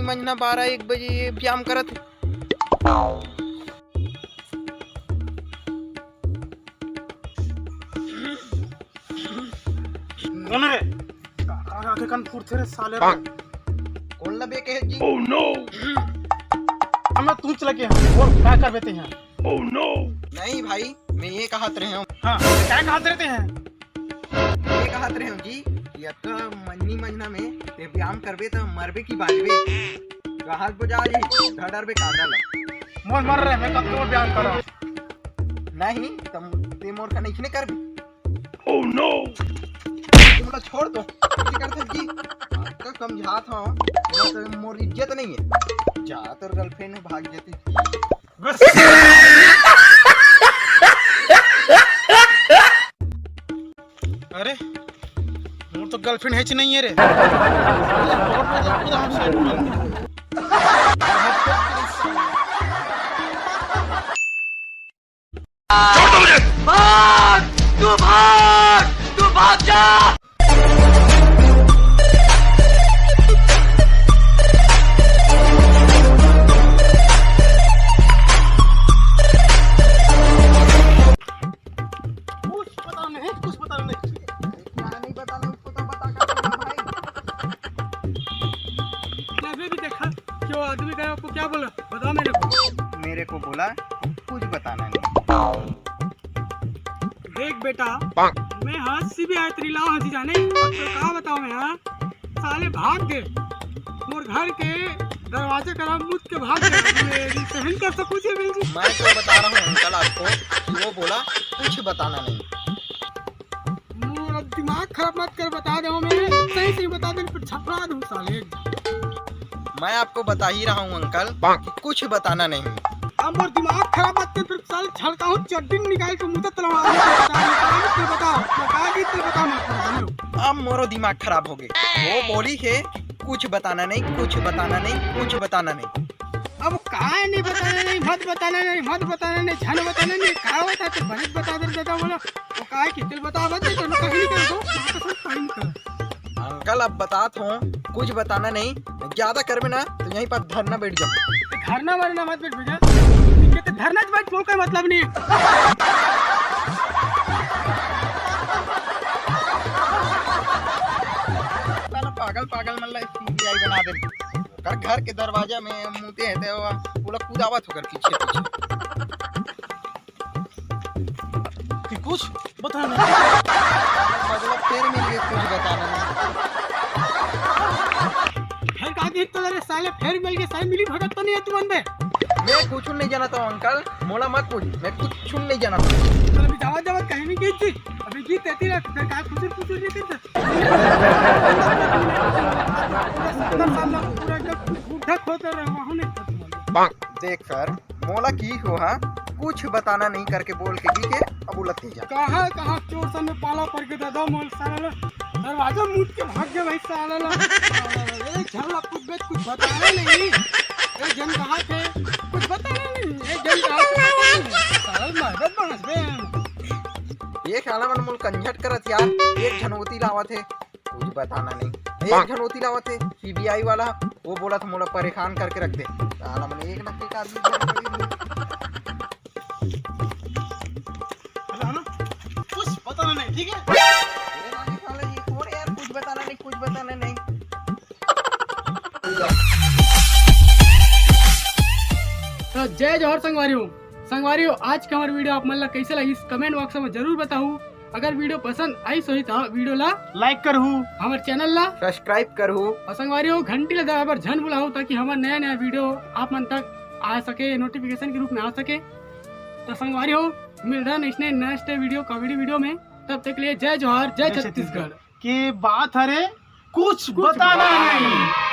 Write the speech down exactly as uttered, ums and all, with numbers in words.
मंझना बारह एक बजे ये व्यायाम करत हे। कौन रे? का, का, का, कन फुरथे रे साले रे? कौन ला बे कहे जी? Oh no! हम तू चला के हैं। बोल, का कर बेते हैं? Oh no! नहीं भाई, मैं ये कहत रहे हूँ। हाँ, क्या कहत रहते हैं? ये कहत रहे हूँ जी, कि अतका मन्नी महीना में ते व्यायाम करबे त मरबे की बाजबे। कहत बजा जी, घर डरबे कादा ला। मोर मर रहे, मैं कब तो व्यायाम करा। नहीं, तम ते मोर का नहीं करबे। Oh no! तुम लोग छोड़ दो। क्या करते जी? आपका समझात हूँ, मोर इज्जत नहीं है। जा तोर girlfriend भाग जाती। बस। अरे, मोर तो girlfriend हेच नहीं है रे। छोड़ दो मुझे। भाग, तू भाग, तू भाग जा। कुछ पता नहीं, कुछ पता नहीं। क्या नहीं बताना, उसको तो बता कर बोला भाई। मैं भी देखा कि वो आदमी गया, आपको क्या बोला, बताओ मेरे को। मेरे को बोला कुछ बताना नहीं। देख बेटा, मैं हा सीबीआई तरी लाओ हंसी जाने, अब तो का बताओ मैं, हाँ? साले भाग दे, मोर घर के दरवाजा करा मुद के भाग दे। मैं सहन कर सकूं जे मिल जी। मैं तो बता रहा हूँ अंकल आपको कि वो बोला कुछ बताना नहीं। मोर अब दिमाग खराब मत कर, बता दे मैं सही सही बता दे, फिर छपरा दूं साले। मैं आपको बता ही रहा हूँ अंकल कि कुछ बताना नहीं। अब मोर दिमाग खराब मत कर, फिर साले झलका हूँ चड्डी निकाल के मुंह तलवा। बता, बता, बता, बता, बता, बता। अब मोरो दिमाग खराब हो गए। वो बोली है कि कुछ बताना नहीं, कुछ बताना नहीं, कुछ बताना नहीं। अब काय नहीं बताना नहीं, मत बताना नहीं, मत बताना नहीं, झन बताना नहीं, का होता तो बने बता दे दादा बोला। वो काय कि तिल बता मत दे, तो कहीं नहीं कर दो, तो सब time कर। अंकल, अब बतात हूँ, कुछ बताना नहीं, ज्यादा करबे ना तो यहीं पर धरना बैठ जाओ। धरना वरना मत बैठ भैया, ठीक है, तो धरना तो बैठ, कोई मतलब नहीं। साला पागल पागल मन ला सीबीआई बना दे। कर घर के दरवाजा में मुते है तो वो लोग कूदावत होकर पीछे पीछे। कि कुछ बताना। मतलब फिर मिल गए कुछ बताना नहीं। फिर का देख तो रे साले, फिर मिल गए साले, मिली भगत तो नहीं है तुमन में। मैं कुछ नहीं जानता हूँ अंकल, मोला मत पूछ, मैं कुछ नहीं जानता हूँ। तो अभी जावा जावा कहीं नहीं गई थी, अभी गीत एती रहा, फिर का कुछ कुछ नहीं करता। पूरा सत्तर साल का पूरा एकदम बूढ़ा खोता रहा, वहाँ नहीं था तुमन। देख कर मोला की हो, हाँ, कुछ बताना नहीं करके बोल के की के अब उलट जा। कहाँ, कहाँ चोर सन में पाला पड़ के दादा, मोल साला ला दरवाजा मुद के भाग गए भाई साला ला। एक झल्ला कुछ बत-, कुछ बताना नहीं। एक जन कहा थे, कुछ बताना नहीं। एक जन कहा थे, साला मदद मांगत बे। ये साला मन मोल कंझट करत यार, एक झन ओती लावत है। कुछ बताना नहीं। एक झन ओती लावत हे, सीबीआई वाला, वो बोला था मोला परेशान करके रख दे। साला मन एक न एक आदमी घर खरीद ले। हेलो, हेलो, कुछ बताना नहीं, ठीक है? अरे रानी साला, ये कौन है यार, कुछ बताना नहीं, कुछ बताना नहीं। तो जय जोहार संगवारी हो। संगवारी हो, आज के हमर वीडियो आप मन ला कैसे लगिस, comment box में जरूर बताहू। अगर वीडियो पसंद आइस होही त वीडियो ला like करहू, हमर चैनल ला subscribe करहू और संगवारी हो घंटी ला दबाए बर झन भुलाहू, ताकि हमर नया नया वीडियो आप मन तक आ सके, नोटिफिकेशन के रूप में आ सके। तो संगवारी हो, मिलथन इसने नेक्स्ट वीडियो, कॉमेडी वीडियो में। तब तक के लिए जय जोहार, जय जय छत्तीसगढ़। छत्तीसगढ़। के बात हरे कुछ कुछ बताना बताना नहीं।